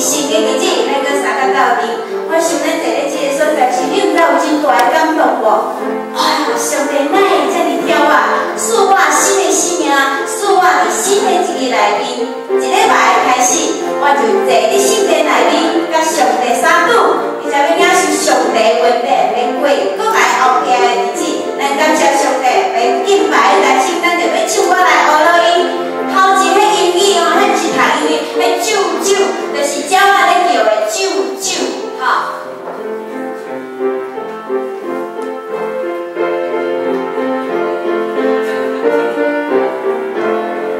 新的日子，咱閣相佮鬥陣。我想咱坐咧這个所在，是你毋知有真大的感動無？哎呀，上帝哪會遮爾疼我，賜我新的生命，賜我佇新的一日內面，一禮拜開始，我就坐佇聖殿內面，佮上帝相拄，而且欲領受上帝恩典，欲過閣來後壁的日子。咱感謝上帝，欲敬拜來唱，咱就欲唱歌來學落伊。頭前彼英語吼，彼毋是讀英語，彼啾啾，就是鳥仔咧叫的啾啾，吼。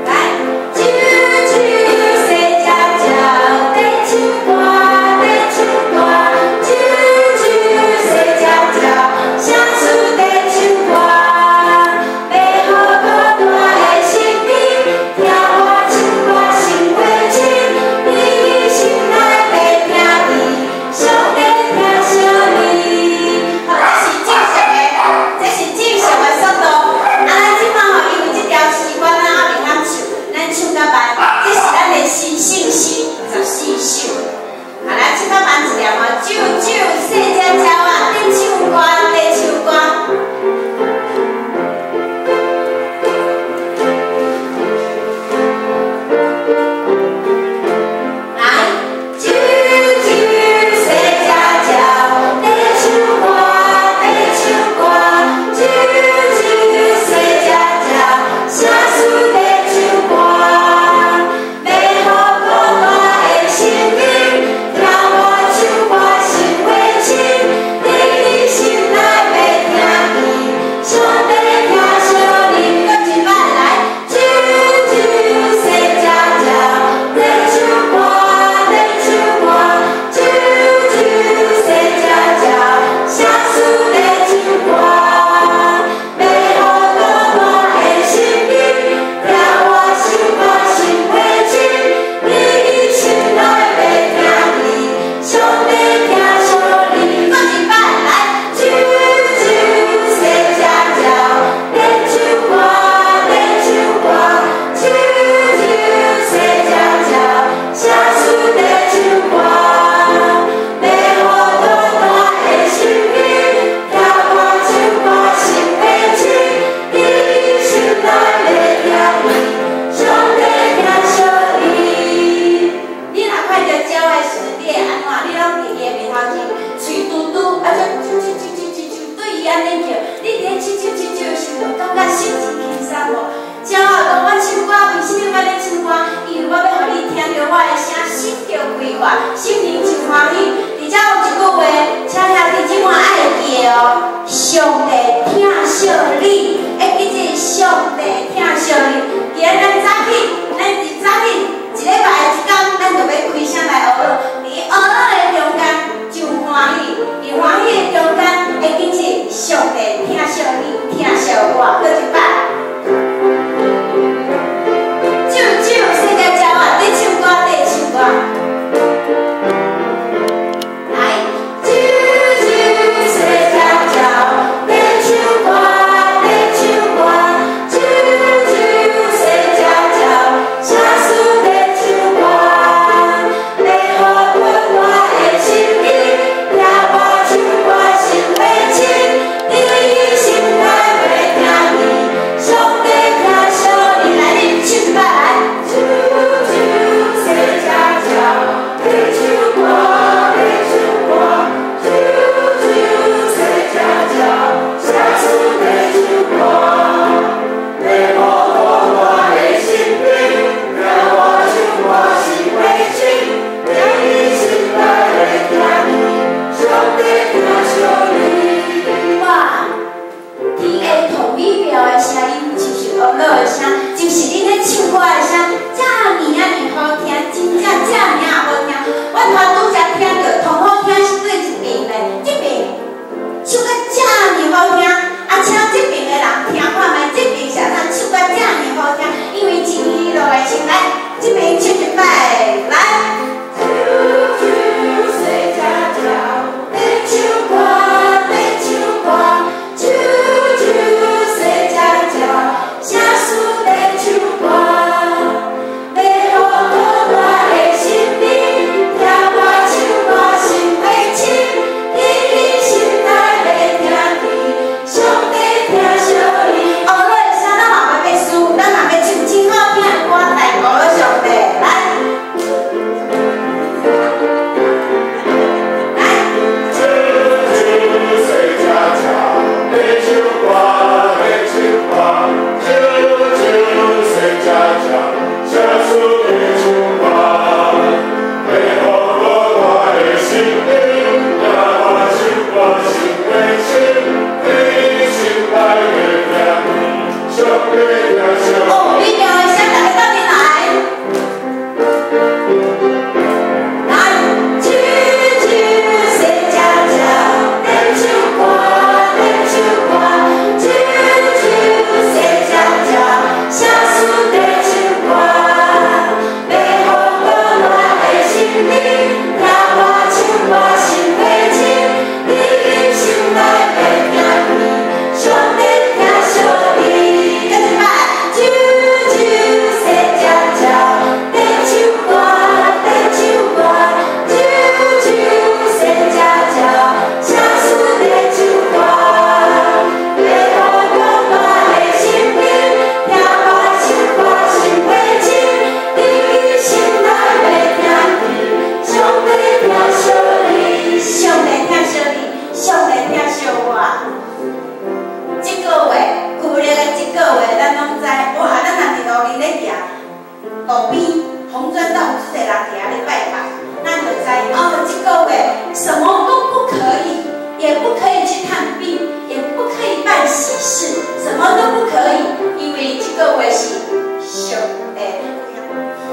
來，啾啾，細隻鳥在樹伫遐咧拜拜，咱就知哦，這個月什麼都不可以，也不可以去探病，也不可以辦喜事，什麼都不可以，因為這個月是屬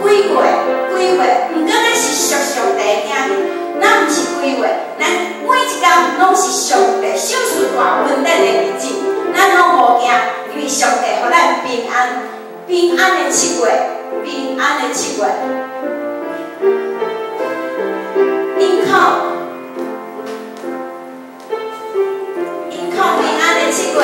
鬼月，鬼月，毋過咱是屬上帝的囝兒，咱毋是鬼月，咱每一工攏是上帝賞賜大恩典的日子，咱攏無驚，因為上帝予咱平安，平安的七月，平安的七月，因靠，因靠平安的七月。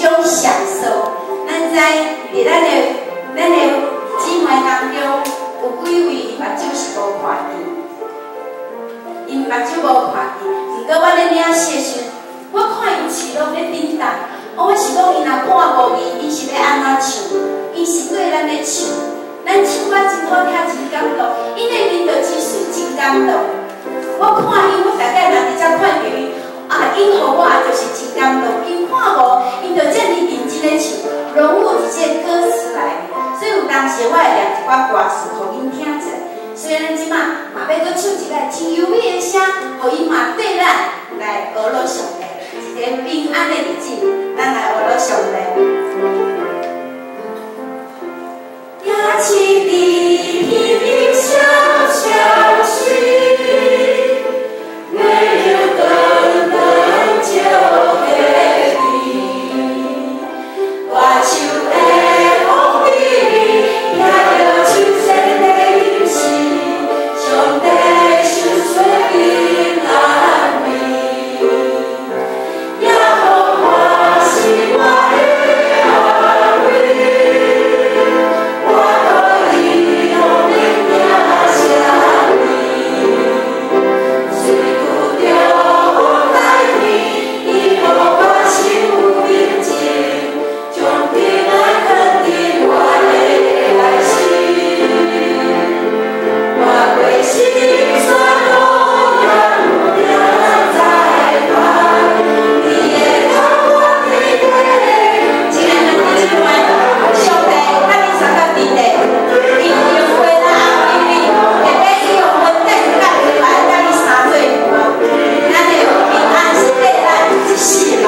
種享受。咱知佇咱的姊妹當中，有幾位伊目睭是無看見，𪜶目睭無看見。毋過我咧領洗的時陣，我看𪜶喙攏咧振動。我是講𪜶若看無見，𪜶是欲按怎唱？𪜶是對咱咧唱，咱唱歌真好聽，真感動。𪜶的面就真媠，真感動。我看𪜶，我大概若佇遮看著𪜶，啊，𪜶予我就是真感動。𪜶看無，𪜶就遮爾認真咧唱，融入佇這個歌詞內面。所以有當時我會念一寡歌詞，予𪜶聽者。所以咱這馬嘛欲閣唱一擺真優美的聲，予𪜶嘛綴咱來學樂上帝，一個平安的日子，咱來學樂上帝。也是伫天頂小消息，没有等等就会去，大树的风里，听著秋千的音声，上帝受洗平安味，耶和華是我的安慰，我可以予恁行啥物？雖拄著風台天，伊予我心有平靜，將平安藏佇我的內心。我過深山路也有行在前，你會甲我天地。親愛的弟兄姊妹，上帝佮恁相佮佇咧，伊一定會來安慰你，會欲用恩典甲你來佮你相做伴。咱的平安是綴咱一世人。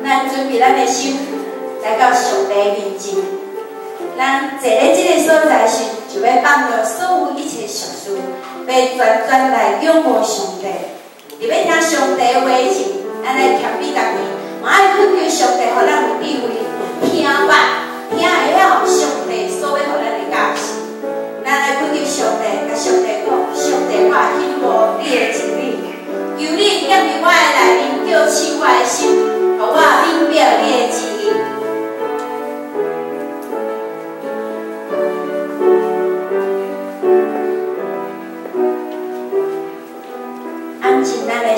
咱準備咱的心來到上帝面前，咱坐咧這个所在時，就欲放落所有一切俗事，欲全全來仰望上帝。佇欲聽上帝的話前，咱來謙卑家己，嘛愛懇求上帝，予咱有智慧，聽捌，聽會曉上帝所欲予咱的教示。咱來懇求上帝，共上帝講：上帝，我渴慕你的真理，求你踮佇我的內面，叫醒我的心，予我明白你的旨意。安靜咱的心。